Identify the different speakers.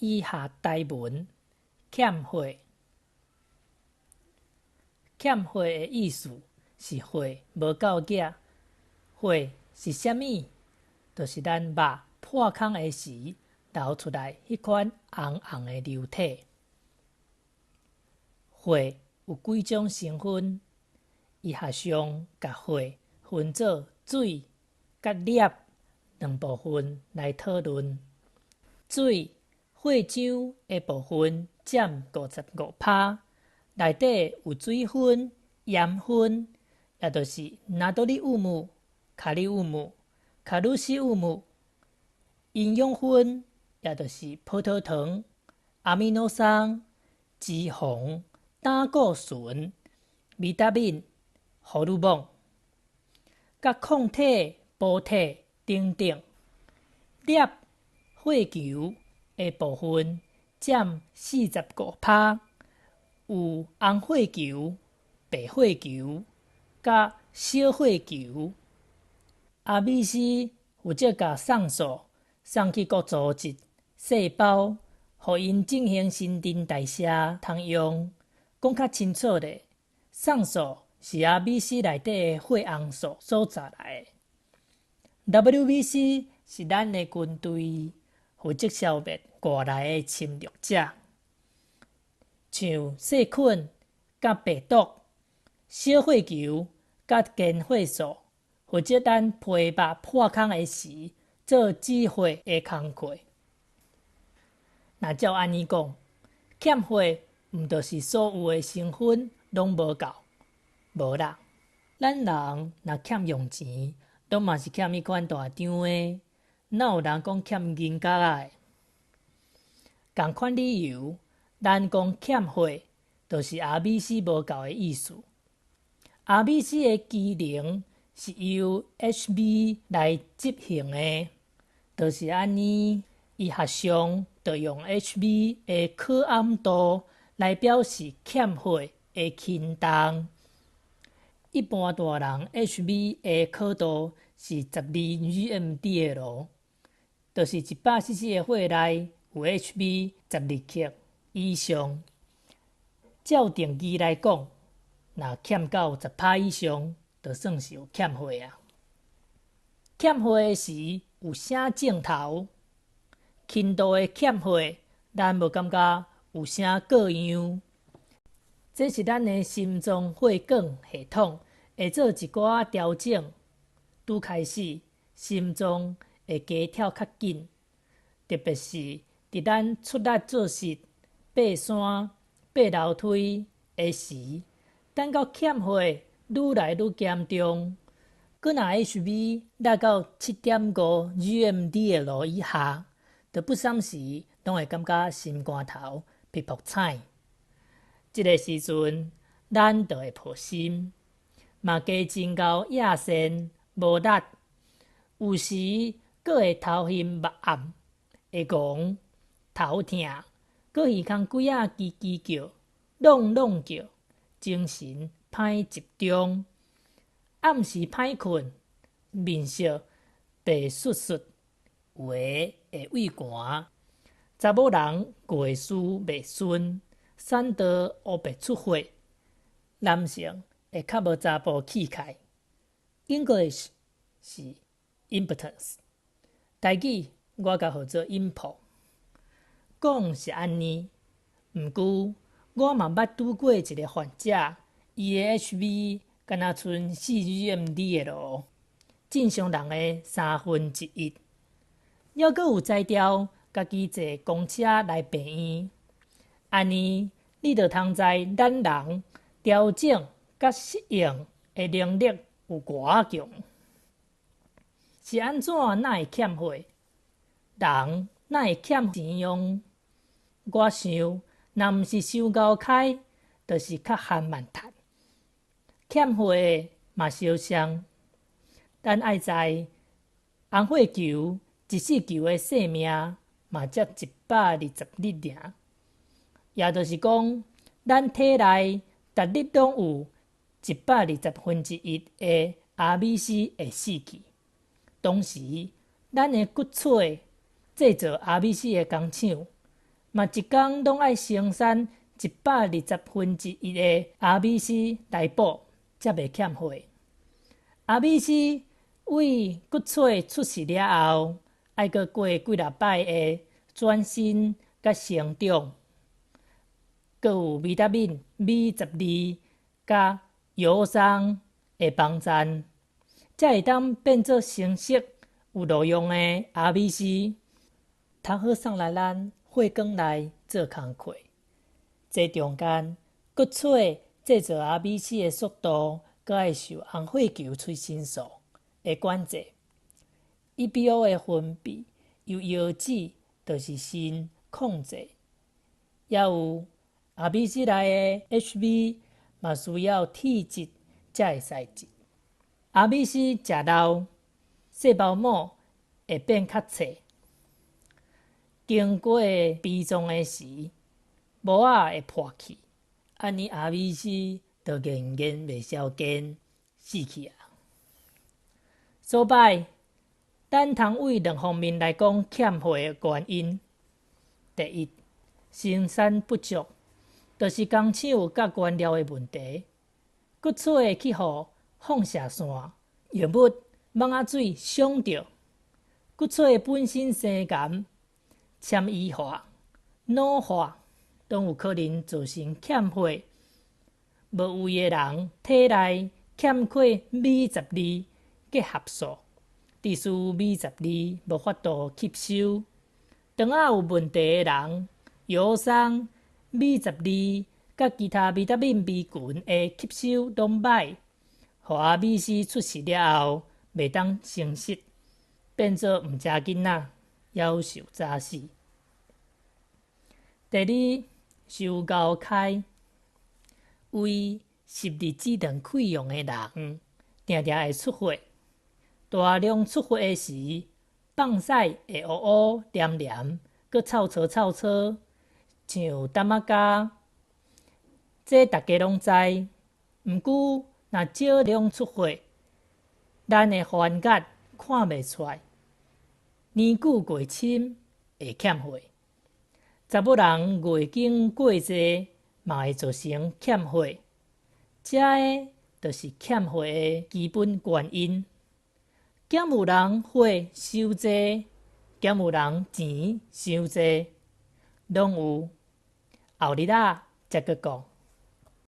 Speaker 1: 以下台文欠血，欠血的意思是血無夠額。血是啥物？就是咱肉破空的時流出來彼款紅紅的流體。血有幾種成分？醫學上共血分做水佮鈉兩部分來討論。水，血漿的部分佔55%，內底有水分、鹽分，也就是ナトリウム、カリウム、カルシウム、營養分，也就是葡萄糖、阿米諾酸、脂肪、膽固醇、維他命、荷爾蒙、佮抗體、補體等等。鈉，血球的部分佔45%，有紅血球、白血球、佮小血球。RBC 負責共送素送去各組織、細胞，予𪜶進行新陳代謝通用。講較清楚咧，送素是 RBC 內底的血紅素所帶來的。WBC 是咱的軍隊，負責消滅外來的侵略者，像細菌佮病毒。小血球佮間血素負責咱皮肉破空的時做止血的工課。若照按呢講，欠血毋就是所有的成分攏無夠？無啦，咱人若欠用錢，攏嘛是欠彼款大張的，哪有人講欠銀角仔的？仝款理由，咱講欠血，就是 RBC 無夠的意思。RBC 的機能是由 HB 來執行的，就是按呢，醫學上就用 HB 的可暗度來表示欠血的輕重。一般大人 HB 的可度是12 g/dL，就是100 cc 的血內有 HB 12克以上。照定義來講，若欠到10%以上，就算是有欠血啊。欠血時有啥症頭？輕度的欠血，咱無感覺有啥過樣。這是咱的心臟血管系統會做一寡調整，拄開始心臟會加跳較緊，特別是佇咱出力做事、爬山、爬樓梯的時，等到欠血愈來愈嚴重，閣若 HB 落到7.5 g/dL 以下，就不三時攏會感覺心肝頭噗噗顫。這个時陣，咱就會抱心，嘛加真𠢕野鉎無力，有時閣會頭昏目暗，會戇、頭疼，閣耳空幾仔吱吱叫、挵挵叫，精神歹集中，暗時歹睏，面色白爍爍，有的會畏寒，查某人月事袂順，產道烏白出血，男性會較無查埔氣概。English 是 impotence，台語我共號做陰婆。講是按呢，毋過我嘛捌拄過一个患者，伊的 HB 敢若賰4 g/dL，正常人的1/3，猶閣有才調家己坐公車來病院。按呢，你就通知咱人調整佮適應的能力有偌強。是按怎哪會欠血？人哪會欠錢用？我想，若毋是傷𠢕開，就是較緩慢趁。欠血的嘛相像，咱愛知紅血球一世球的壽命嘛才120日爾，也就是講，咱體內逐日攏有1/120的 RBC 會死去。同時，咱的骨髓製造 RBC 的工廠嘛一工攏愛生產1/120的 RBC 來補，才袂欠血。RBC 為骨髓出世了後，愛閣過幾若擺的轉身佮成長，閣有維他命 B12佮葉酸的幫贊，才會當變做成熟有路用的 RBC，通好送來咱血管內做工課。這中間，骨髓製造 RBC 的速度，閣愛受紅血球催生素的管制。EPO 的分泌由腰子，就是腎控制。抑有 RBC 內的 Hb 嘛需要鐵質才會使質。RBC 食老，細胞膜會變較脆，經過脾臟的時，膜仔會破去，按呢 RBC 就硬硬袂消見，死去啊。所擺，咱通為兩方面來講欠血的原因。第一，生產不足，就是工廠佮原料的問題。骨髓去予放射線、藥物、蠓仔水傷著，骨髓本身生癌、纖維化、腦化，攏有可能造成欠血。無位的人體內欠缺 B12 結合素，致使 B12 無法度吸收。腸仔有問題的人，葉酸、B12佮其他維他命 B 群的吸收攏䆀，予 RBC 出世了後袂當成熟，變做毋食囡仔，夭壽早死。第二，傷𠢕開，胃十二指腸潰瘍的人，定定會出血，大量出血的時，放屎會烏烏黏黏，閣臭臊臭臊，像澹仔膠。這逐家攏知，毋過若少量出血，咱的幻覺看袂出來。年久過深會欠血，查某人月經過濟嘛會造成欠血，這个就是欠血的基本原因。敢有人血傷濟，敢有人錢傷濟，攏有。後日仔才閣講。